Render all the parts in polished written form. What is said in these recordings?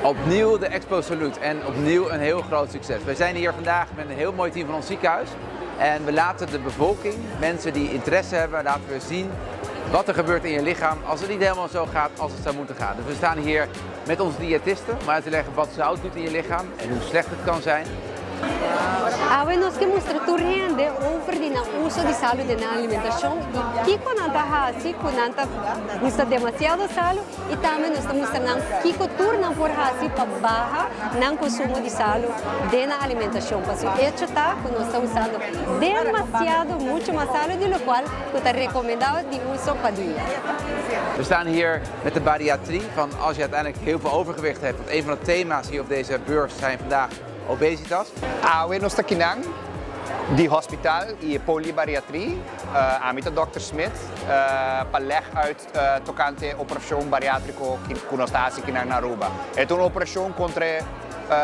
Opnieuw de Expo Salud en opnieuw een heel groot succes. Wij zijn hier vandaag met een heel mooi team van ons ziekenhuis. En we laten de bevolking, mensen die interesse hebben, laten we zien wat er gebeurt in je lichaam als het niet helemaal zo gaat als het zou moeten gaan. Dus we staan hier met onze diëtisten om uit te leggen wat zout doet in je lichaam en hoe slecht het kan zijn. Awe nos ke mustra tur hende over di nan uso di salu den nan alimentashon i kiko nan ta hasi ku nan ta gusta demasiado salu i tambe nos ta mustra nan kiko tur nan por hasi pa baha nan konsumo di salu den nan alimentashon pasobra echo ta ku nos ta usando demasiado mucho mas salu di lokual ku ta rekomendado di uso pa dia. We staan hier met de bariatrie van als je uiteindelijk heel veel overgewicht hebt, want een van de thema's hier op deze beurs zijn vandaag obesitas. Awe nos ta kinan di hospital y e poli bariatrie. Ami ta Dòkter Smit pa leg uit tocante e operacion bariatrico cu nos ta haci kinan na Aruba. E ta un operacion contra e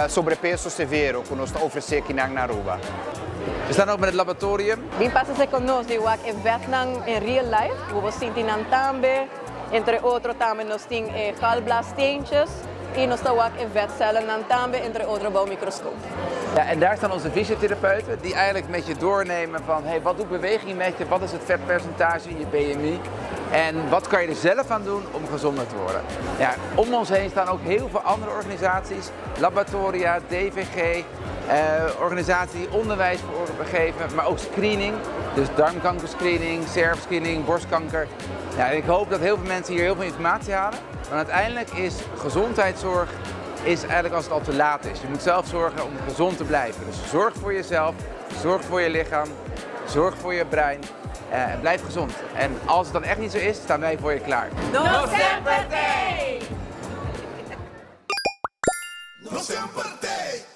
sobrepeso severo cu nos ta ofrece kinan na Aruba. We staan ook met het laboratorium. Bin pasa se con nos di wak e vetnan in real life, bo por sinti nan tambe. Entre otro tambe nos tin e galblaassteentjes y nos ta wak e vetcellennan tambe entre otro bou microscoop. Ja, en daar staan onze fysiotherapeuten die eigenlijk met je doornemen van hey, wat doet beweging met je, wat is het vetpercentage in je BMI en wat kan je er zelf aan doen om gezonder te worden. Ja, om ons heen staan ook heel veel andere organisaties, laboratoria, DVG, organisaties die onderwijs voor geven, maar ook screening. Dus darmkankerscreening, cervixscreening, borstkanker. Ja, en ik hoop dat heel veel mensen hier heel veel informatie halen. Want uiteindelijk is gezondheidszorg is eigenlijk als het al te laat is. Je moet zelf zorgen om gezond te blijven. Dus zorg voor jezelf, zorg voor je lichaam, zorg voor je brein. Blijf gezond. En als het dan echt niet zo is, staan wij voor je klaar. Nos semper t'ey! Nos semper t'ey!